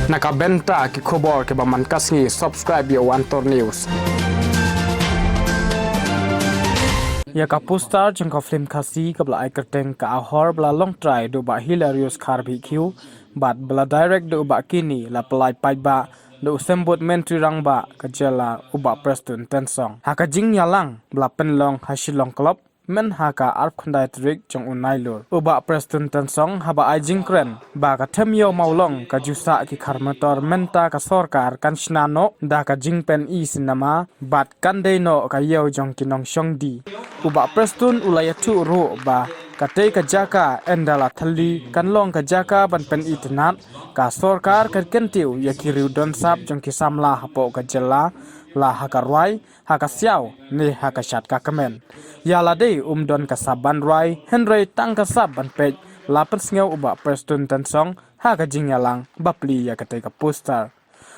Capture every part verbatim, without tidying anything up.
Na ka bynta ki khubor kiba man ka sngi, subscribe ïa u Antor News. Ïa ka poster jong ka film Khasi kaba la ai kyrteng Ka Ahor ba la long trai da u Bah Hilarius Kharbhih Khiew bad ba la direct da u Bah Kini la pynlait paidbah da u Symbud Myntri Rangbah ka jylla u Bah Prestone Tynsong. Ha ka jingïalang ba la pynlong ha Shillong Club, myn ha ka arphew khyndai tarik jong u Nailur, u Bah Prestone Tynsong haba ai jingkren ba ka them ïew mawlong ka ju sah ki khar motor, mynta ka sorkar kan shna noh da ka jingpyni cinema bad kan dei noh ka ïew jong ki nongshong die. U Bah Prestone u la ïathuh ruh ba katei ka jaka ynda la thylli kan long ka jaka ban pyni tynnad. Ka sorkar kan kyntiew ïa ki riew don sap jong ki samla hapoh ka jylla, la ha ka rwai, ha ka siaw ne ha ka shad ka kmen. Ïa lade um don ka sap ban rwai, hynrei tang ka sap ban peit, la pynsngew u Bah Prestone Tynsong ha ka jingïalang ba plie ïa katei ka poster.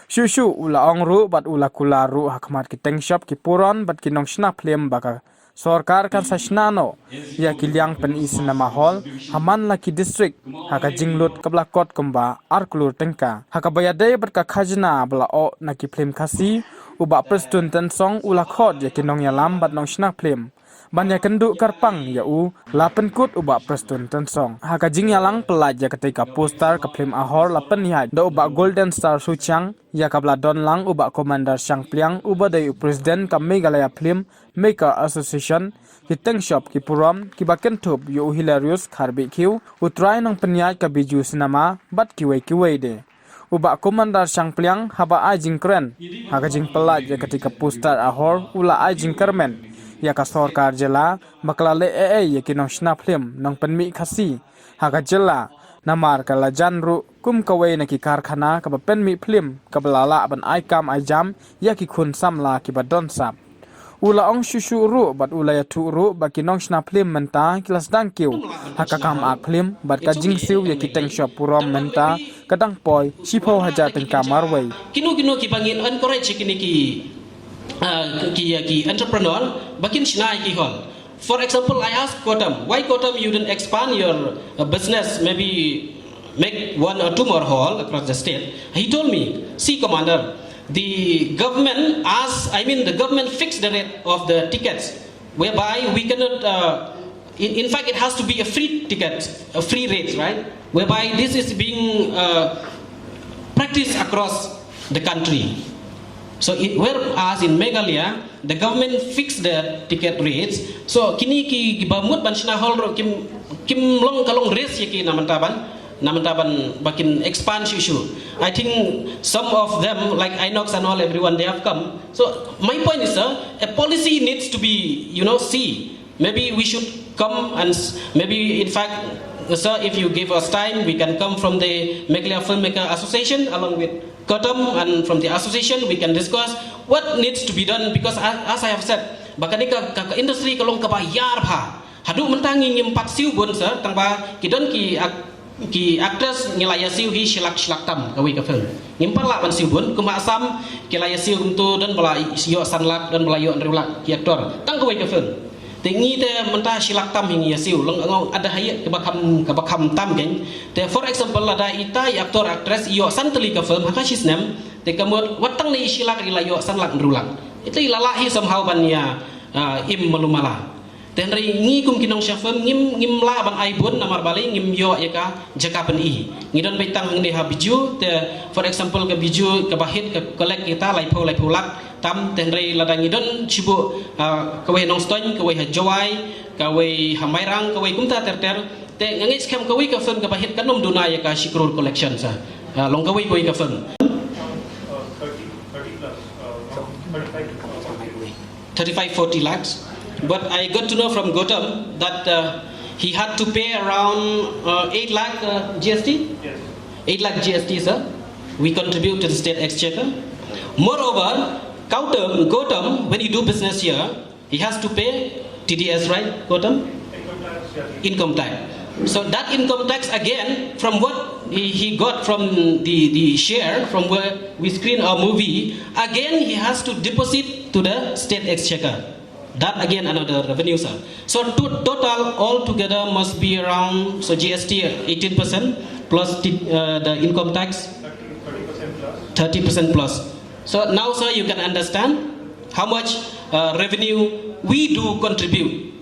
Shuh shuh u la ong ruh bad u la kular ruh ha khmat ki teng shop, ki puron bad ki nongshna phlim ba ka sorkar kan sa shna noh ïa ki liang pyni cinema hall ha man la ki district ha ka jinglut kaba la kot kumba ar klur tyngka. Ha kaba ïadei bad ka khajna ba la oh na ki phlim Khasi, u Bah Prestone Tynsong u la khot ïa ki nongïalam bad nongshna phlim ban ïakynduh kyrpang ïa u, la pynkut u Bah Prestone Tynsong. Ha ka jingïalang pyllait ïa katei ka poster ka phlim Ahor la pynïaid da u Bah Golden Star Suchiang, ïa kaba la don lang u Bah Commander Shangpliang uba dei u President ka Meghalaya Film Maker Association, ki teng shop, ki puron kiba kynthup ïa u Hilarius Kharbhih Khiew, u trai nongpynïaid ka Bijou Cinema bad kiwei kiwei de. U Bah Commander Shangpliang haba ai jingkren ha ka jingpyllait ïa katei ka poster Ahor u la ai jingkyrmen ïa ka sorkar jylla ba ka la leh ei ei ïa ki nongshna phlim nongpynmih Khasi ha ka jylla, namar ka la jan ruh kum kawei na ki karkhana kaba pynmih phlim kaba la lah ban ai kam ai jam ïa ki khun samla kiba don sap. U la ong shuh shuh ruh bad u la ïathuh ruh ba ki nongshna phlim mynta ki la sdang kiew ha ka kam ak phlim bad ka jingsiew ïa ki teng shop puron mynta ka dang poi shiphew hajar tyngka marwei. Kino kino kiba ngin encourage ïa kine ki, uh, ki, uh, ki entrepreneur ba kin shna ïa ki hall. For example, I asked Gautam, "Why, Gautam, you didn't expand your, uh, business, maybe make one or two more hall across the state?" He told me, "See, Commander, the government asked, I mean, the government fixed the rate of the tickets, whereby we cannot, uh, in, in fact, it has to be a free ticket, a free rate, right? Whereby this is being, uh, practiced across the country." So, it, whereas in Meghalaya, the government fixed the ticket rates. So, kine ki, kiba mut ban shna hall ruh kim, kim long ka long race ïa ki na mynta ban, na mynta ban ba kin expand shuh shuh. I think some of them, like Inox and all, everyone, they have come. So, my point is, sir, a policy needs to be, you know, see, maybe we should come and s-, maybe, in fact, sir, if you give us time, we can come from the Meghalaya Filmmaker Association along with Gautam, and from the association we can discuss what needs to be done, because as, as I have said, ba kane ka, ka, ka industry ka long kaba ïar bha. Haduh mynta ngi ngim pat siew bun, sir, tang ba ki don ki ac-, ki actress ngi la ïa siew hi shi lak shi lak tam kawei ka film. Ngim pat lah ban siew bun, kum ha Assam ki la ïa siew kumto, don ba la ïoh san lak, don ba la ïoh hynriew lak ki actor tang kawei ka film. Te ngi te mynta shi lak tam hi ngi ïa siew, long ngong ada ha ïa kaba kham, kaba kham tam keiñ. Te for example, lada ita i actor actress i ïoh san tylli ka film ha ka shi snem, te ka mut wat tang ne i shi lak, i la ïoh san lak hynriew lak. Ita i la lah hi somehow ban ïa, ah, im malu mala. Te hynrei ngi kum ki nongshna film ngim, ngim lah ban ai bun namar balei, ngim ïoh ïa ka jaka pyni. Ngi don beit tang hangne ha Bijou, te for example ka Bijou kaba hit ka collect ïa kita laiphew, laiphew lak tam, te hynrei lada ngi don shibun, ah, kawei ha Nongstoiñ, kawei ha Jowai, kawei ha Mairang, kawei kumta ter ter. Te nga ngeit skhem kawei ka film kaba hit kan ym duna ïa ka shi crore collection, sir. Ah, long kawei kawei ka film. Thirty-five, forty lakhs. But I got to know from Gautam that, uh, he had to pay around, uh, eight lakh, uh, G S T? Yes. Eight lakh G S T, sir. We contribute to the state exchequer. Moreover, Gautam, Gautam, when you do business here, he has to pay T D S, right, Gautam? Income tax. So that income tax, again, from what he, he got from the, the share, from where we screen our movie, again, he has to deposit to the state exchequer. That, again, another revenue, sir. So to, total altogether must be around, so G S T eighteen percent plus the, uh, the income tax. thirty percent plus. So now, sir, you can understand how much uh, revenue we do contribute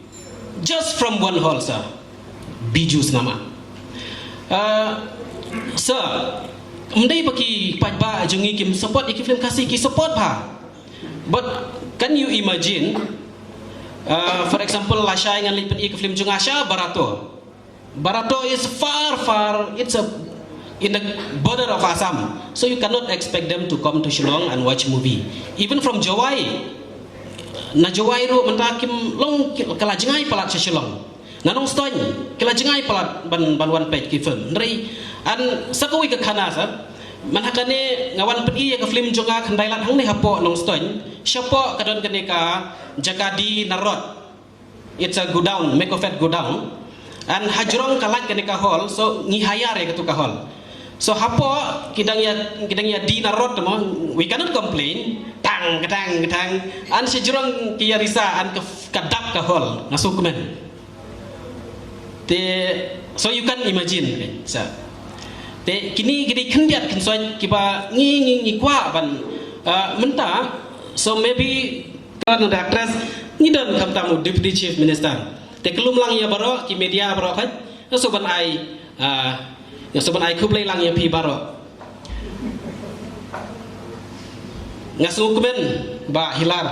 just from one hall, sir. Bijou Cinema. Uh, sir, mdei ba ki paidbah jong ngi kim support ïa ki film Khasi, ki support bha. But can you imagine, uh, for example, lashai ngan leit pyni ïa ki film jong nga sha Barato. Barato is far, far, it's a, in the border of Assam. So you cannot expect them to come to Shillong and watch movie. Even from Jowai, na Jowai ruh mynta kim long ki-, ka la jngai palat sha Shillong. Na Nongstoiñ, ki la jngai palat ban, ban wan peit ki film. Hynrei, and sa kawei ka khana sa, man ha kane nga wan pyni ïa ka film jong nga Khyndai Lad hangne hapoh Nongstoiñ, shapoh ka don kane ka jaka die narot. It's a godown, Mekofed godown. And hajrong ka lait kane ka hall, so ngi hire ïa katu ka hall. So hapoh ki dang ïa, ki dang ïa die narot mo, we cannot complain. Tang, tang, tang. And shajrong ki ïa risa and ka, ka dap ka hall. Nga sngewkmen. Te, so you can imagine, sa. Te kine ki dei khyndiat khynsoit kiba ngi, ngi, ngi kwah ban, uh, mynta. So maybe Ka na da actress, ngi don khamtam u Deputy Chief Minister. Te khlem lang ïa baroh ki media baroh, haj, nga sngewbha ban ai, ah, nga sngewbha ban ai khublei lang ïa phi baroh. Nga sngewkmen ba hilar,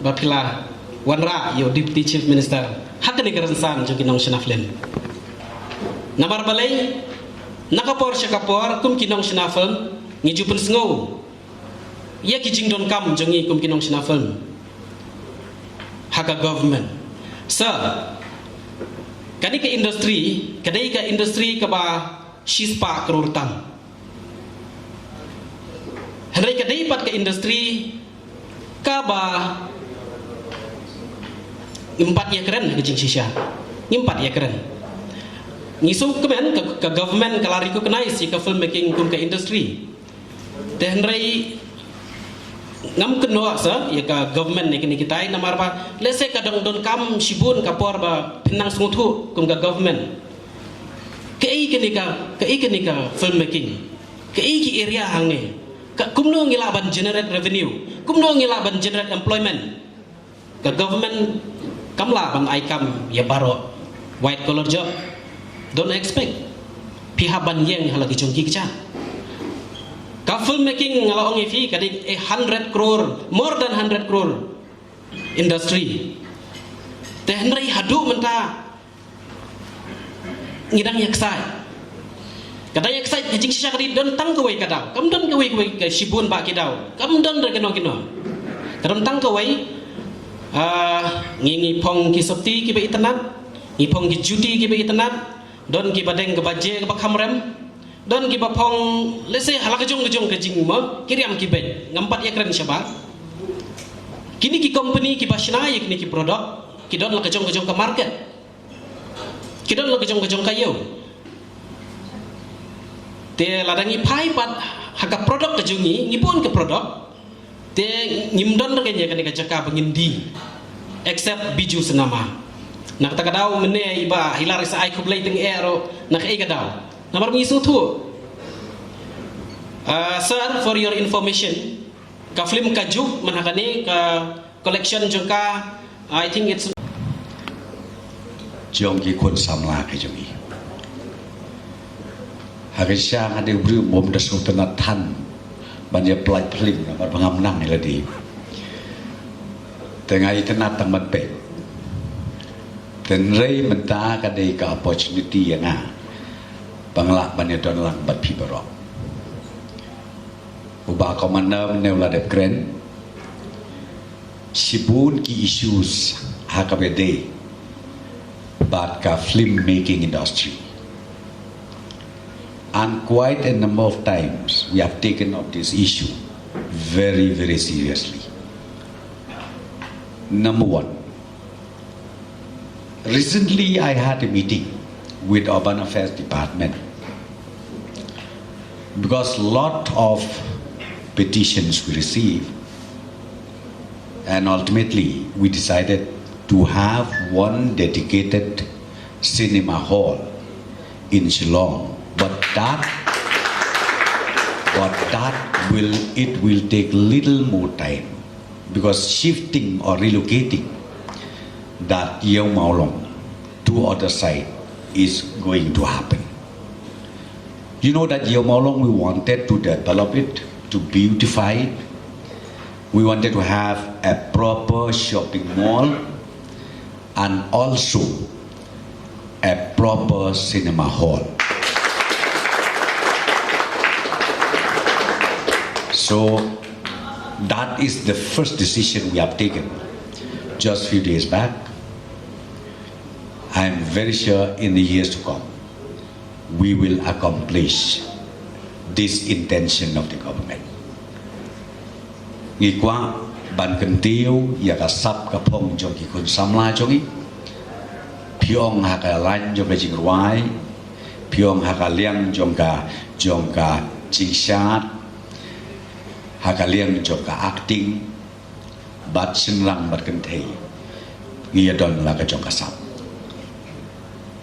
ba phi la wanrah ïa u Deputy Chief Minister ha kane ka rynsan jong ki nongshna film. Namar balei, na ka por sha ka por, kum ki nongshna film, ngi ju pynsngew ïa ki jingdonkam jong ngi kum ki nongshna film ha ka government. Sa kane ka industry ka dei ka industry kaba shispah klur tam. Hynrei ka dei pat ka industry kaba ngim pat ïakren ha ka jingshisha. Ngim pat ïakren. Ngi sngewkmen ka, ka government ka la recognize ïa ka filmmaking kum ka industry. Te hynrei ngam kynnoh sa ïa ka government ne kine kitai, namar ba lehse ka dang donkam shibun ka por ba phin nang sngewthuh kum ka government. Kaei kane ka, kaei kane ka filmmaking? Kaei ki area hangne? Ka, kumno ngi lah ban generate revenue? Kumno ngi lah ban generate employment? Ka government kam lah ban ai kam ïa baroh. White collar job, don't expect. Phi hap ban ïeng ha la ki jong ki kjat. Ka filmmaking nga la ong ïa phi ka dei a hundred crore, more than hundred crore industry. Te hynrei haduh mynta ngi dang ïa ksai. Ka dang ïa ksai, ka jingshisha ka dei don tang kawei ka daw. Kam don kawei kawei ka shibun bah ki daw. Kam don re kino kino. Ka don tang kawei, ah, ngi, ngi phong ki sopti kiba itynnad, ngi phong ki juti kiba itynnad, don kiba deng kaba je kaba kham rem, don kiba phong lehse ha la ka jong ka jong ka jingma, ki riam ki beit, ngam pat ïakren shabar. Kine ki company kiba shna ïa kine ki product, ki don la ka jong ka jong ka market. Ki don la ka jong ka jong ka ïew. Te lada ngi phai pat ha ka product ka jong ngi, ngi bun ka product. Te ngim don re ïa kane ka jaka ba ngin die. Except Bijou Cinema. Na kata ka daw mynne i bah Hilar i sa ai khublei teng eh ruh na kaei ka daw. Namar ngi sngewthuh. Ah, sir, for your information, ka film Ka Juk man ha kane ka collection jong ka, I think it's jong ki khun samla ka jong ngi. Ha ka sha nga dei u briew bym da sngewtynnat than ban ïa pynlait film namar ba ngam nang ïa lade. Te nga itynnat tang ban peit. Te hynrei mynta ka dei ka opportunity ïa nga ba nga lah ban ïa don lang bad phi baroh. U Bah Commander mynne u la dep kren. Shibun ki issues ha kaba ïadei bad ka film making industry. And quite a number of times we have taken up this issue very, very seriously. Number one, recently I had a meeting with Urban Affairs Department because lot of petitions we received, and ultimately we decided to have one dedicated cinema hall in Shillong. But that But that will, it will take little more time, because shifting or relocating that Iewmawlong to other side is going to happen. You know that Iewmawlong, we wanted to develop it, to beautify it. We wanted to have a proper shopping mall and also a proper cinema hall. So that is the first decision we have taken just few days back. I am very sure in the years to come, we will accomplish this intention of the government. Ngi kwah ban kyntiew ïa ka sap ka phong jong ki khun samla jong ngi. Phi ong ha ka lain jong ka jingrwai, phi ong ha ka liang jong ka, jong ka jingshad, ha ka liang jong ka acting, bad shynrang bad kynthei, ngi ïa don la ka jong ka sap.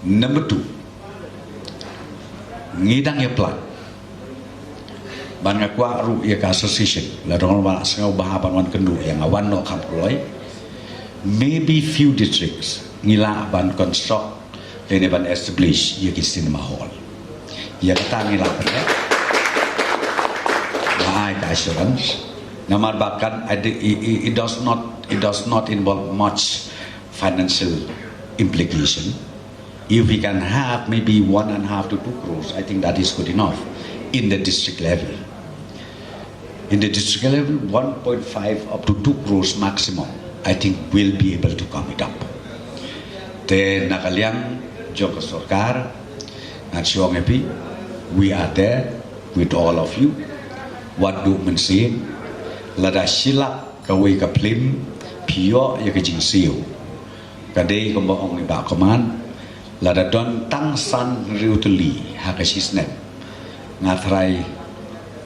Number two, ngi dang ïa plan. Ban nga kwah ruh ïa ka association, la dang ba sngewbha ban wan kynduh ïa nga, wan noh kham kloi. Maybe few districts ngi lah ban construct lane ban establish ïa ki cinema hall. Ïa kata ngi lah ban, nga ai ka assurance. Namar ba kan, it, it, it does not, it does not involve much financial implication. If we can have maybe one and a half to two crores, I think that is good enough in the district level. In the district level, one point five up to two crores maximum, I think we'll be able to come it up. Te na ka liang jong ka sorkar, ngan shu ong ïa phi, we are there with all of you. Wat duh mynsiem, lada shilak kawei ka phlim, phi ïoh ïa ka jingsiew. Ka dei kumba ong i Bah Command, lada don tang san hynriew tylli ha ka shisnem, nga tharai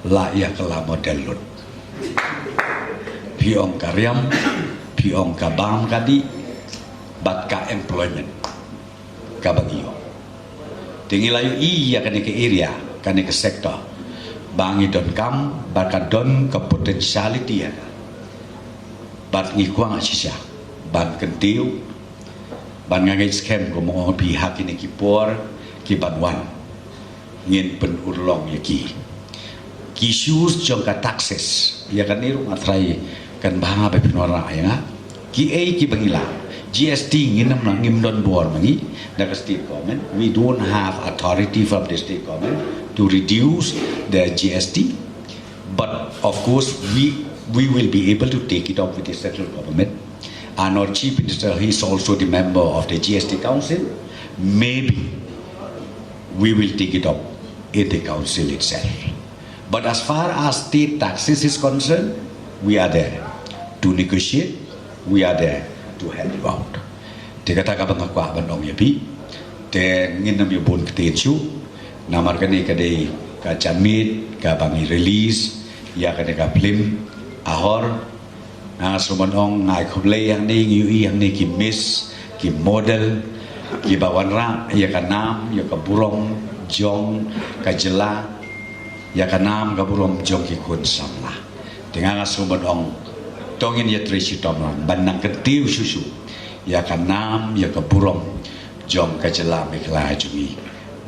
lah ïa ka la model lut. Phi ong ka riam, phi ong ka bam ka dih, bad ka employment kaba ngi ïoh. Te ngi la ïohi ïa kane ka area, kane ka sector, ba ngi donkam, ba ka don ka potentiality ïa ka. Bad ngi kwah shisha ban kyntiew, ban nga ngeit skhem kumba ong phi, ha kine ki por ki ban wan, ngin pynurlong ïa ki. Ki issues jong ka taxes, ïa kane ruh nga tharai kan bha ba phin wanrah ïa nga. Kiei kiba ngi lah, G S T ngin ym lah, ngim don bor ma ngi na ka state government. We don't have authority from the state government to reduce the G S T. But of course, we, we will be able to take it up with the central government. And our chief minister, he is also the member of the G S T council. Maybe we will take it up in the council itself. But as far as state taxes is concerned, we are there to negotiate, we are there to help you out. Te kata kaba nga kwah ban ong ïa phi. Te ngin ym ïa bun ktien shuh. Namar kane ka dei ka janmiet kaba ngi release ïa kane ka phlim Ahor. Nga sngewbha ban ong, nga ai khublei hangne, ngi ïohi hangne ki miss, ki model, kiba wanrah ïa ka nam, ïa ka burom jong ka jylla, ïa ka nam ka burom jong ki khun samla. Te nga sngewbha ban ong, to ngin ïatrei shitom lang ban nang kyntiew shuh shuh ïa ka nam, ïa ka burom jong ka jylla Meghalaya jong ngi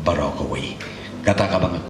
baroh kawei. Kata kaba nga